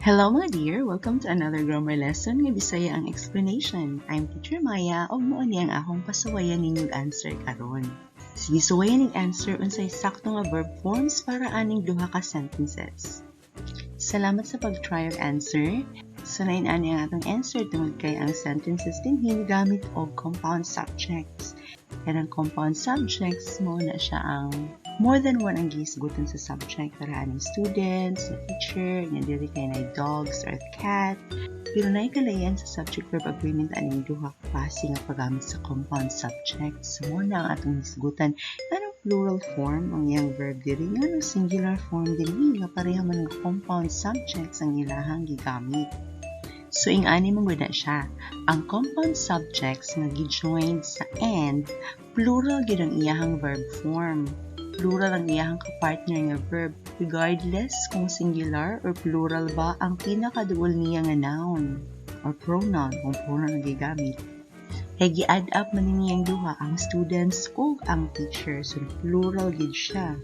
Hello, mga dear! Welcome to another grammar lesson nga Bisaya ang explanation. I'm Teacher Maya ug mao ni ang akong pasuwayan ninyong answer karon. Sige, suwayan ning answer unsay sakto nga verb forms para aning duha ka sentences. Salamat sa pag-try og answer. So lain ani ang atong answer tungod kay ang sentences dinhi gamit og compound subjects. Kanang compound subjects, mao na siya ang more than one ang gihisgutan sa subject, para aning students, na teacher, nga diri kay na dogs or cat. Pero naay kalahian sa subject verb agreement aning duha ka klase nga paggamit sa compound subjects. So mao na ang atong hisgutan. Anong plural form ang iyang verb diri? Nganong singular form dinhi nga pareha man nga compound subjects ang ilahang gigamit? So ing-ani man gud na siya. Ang compound subjects nga gi-joined sa "and", plural gyud ang iyahang verb form. Plural ang iyahang kapartner nga verb regardless kung singular or plural ba ang pinakaduol niya nga noun or pronoun, kung pronoun ang gigamit. Kay gi-add up man niyang duha, ang students ug ang teacher, so plural gid siya.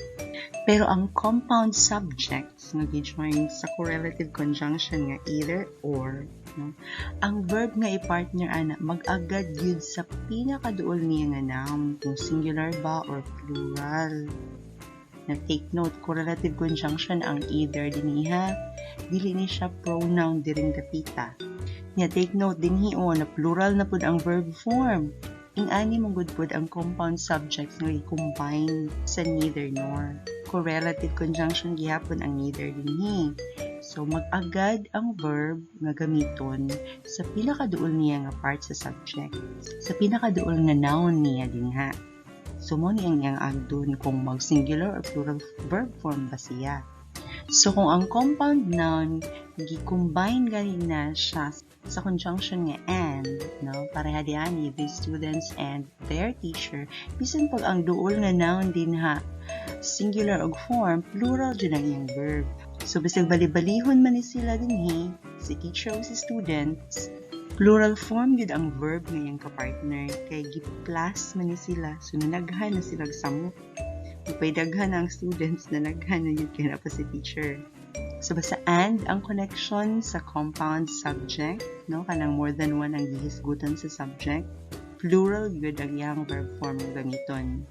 Pero ang compound subjects nga gi-join sa correlative conjunction nga "either or", no, ang verb nga i-partner ana mag-agad gyud sa pinakaduol niya nga noun kung singular ba or plural. Na take note, correlative conjunction ang "either" dinhi ha. Dili ni siya pronoun diring dapita. Nya take note dinhi o na plural na pud ang verb form. Ing-ani man gud pud ang compound subjects nga i-combine sa "neither nor". Correlative conjunction gihapon ang "neither" dinhi. So mag-agad ang verb nga gamiton sa pinakaduol niya nga part sa subject, sa pinakaduol nga noun niya dinha. So mo ni ang iyang agdon kung mag singular or plural verb form ba siya. So kung ang compound noun gi-combine gani na siya sa conjunction nga "and", no? Pareha diani, the students and their teacher. Bisan pag ang duol nga noun dinha singular og form, plural jud ang iyang verb. So bisag bali-balihon man ni sila dinhi, si teacher o si students, plural form gyud ang verb nga iyang kapartner kay gi-plus man ni sila. So nanaghan na sila samot. Ipay daghan ang students, nanaghan na yun kay naa pa si teacher. So basta "and" ang connection sa compound subject, no, kanang more than one ang gihisgutan sa subject, plural gyud ang iyang verb form nga gamiton.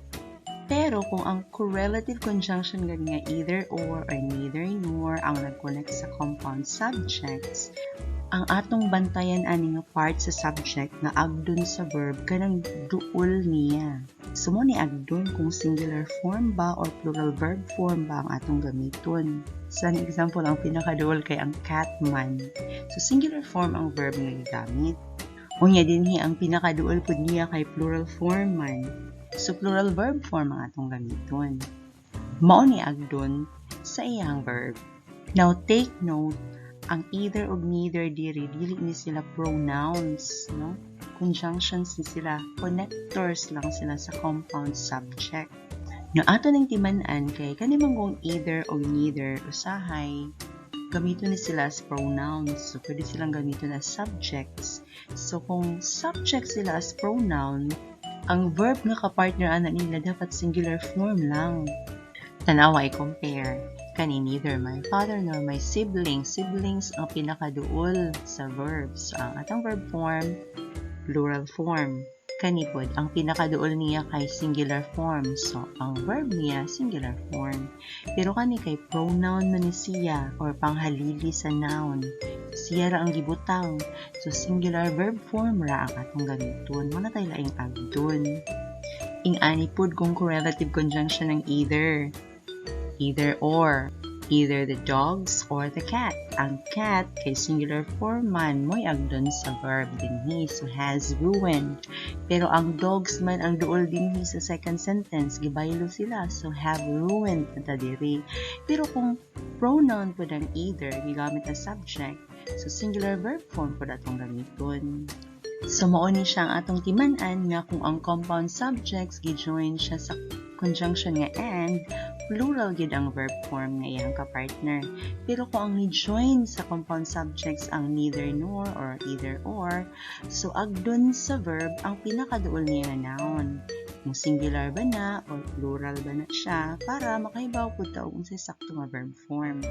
Pero kung ang correlative conjunction gani nga "either or "neither nor" ang nag-connect sa compound subjects, ang atong bantayan ani nga part sa subject nga agdon sa verb, kanang duol niya. So mo ni agdon kung singular form ba or plural verb form ba ang atong gamiton. Sa an example, ang pinakaduol kay ang cat man. So singular form ang verb nga gigamit. Unya dinhi, ang pinakaduol pud niya kay plural form man. So plural verb form ang atong gamiton. Mao ni agdon sa iyang verb. Now take note, ang "either" ug "neither" diri, dili ni sila pronouns, no? Conjunctions ni sila, connectors lang sila sa compound subject. No, ato ning timan-an kay kani man kung "either" o "neither", usahay gamiton ni sila as pronouns. So pwede silang gamiton as subjects. So kung subject sila as pronoun, ang verb nga kapartner ana nila dapat singular form lang. Tanawa, i-compare. Kani "neither my father nor my siblings". Siblings ang pinakaduol sa verb. So ang atong verb form, plural form. Kani pod, ang pinakaduol niya kay singular form. So, ang verb niya, singular form. Pero kani kay pronoun man ni siya or panghalili sa noun. Siya ra ang gibutang. So, singular verb form ra ang atong gamiton. Wala tay laing agdon. Ing-ani pod kung correlative conjunction ng "either". "Either or". Either the dogs or the cat. Ang cat kay singular form man, mo'y agdon sa verb dinhi. So "has ruined". Pero ang dogs man ang duol dinhi sa second sentence, gibaylo sila. So "have ruined" na ta diri. Pero kung pronoun pud ang "either", gigamit as subject, so singular verb form pud atong gamiton. So mao ni siya ang atong timan-an nga kung ang compound subjects gi-join siya sa conjunction nga "and", plural gyud ang verb form nga iyang kapartner. Pero kung ang ni-join sa compound subjects ang "neither nor" or "either or", so agdon sa verb ang pinakaduol niya nga noun. Kung singular ba na or plural ba na siya para makahibaw pud ta og unsay sakto nga verb form.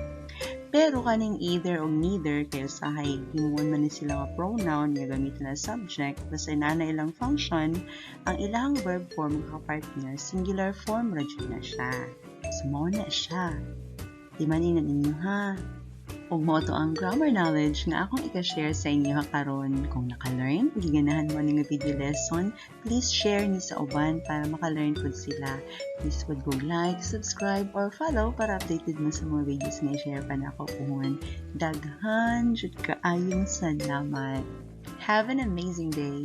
Pero kaning either o neither kay usahay himuon man ni sila nga pronoun nga gamiton na subject, basta inana ilang function, ang ilang verb form, mga kapartner, singular form ra jud na siya. So mao na siya. Timanin na ninyo ha. Ug mao to ang grammar knowledge nga akong ika-share sa inyo ha karon. Kung naka-learn, giganahan mo ning video lesson, please share ni sa uban para maka-learn pud sila. Please pud kog like, subscribe, or follow para updated mo sa mga videos nga i-share pa nako puhon. Daghan jud kaayong salamat. Have an amazing day.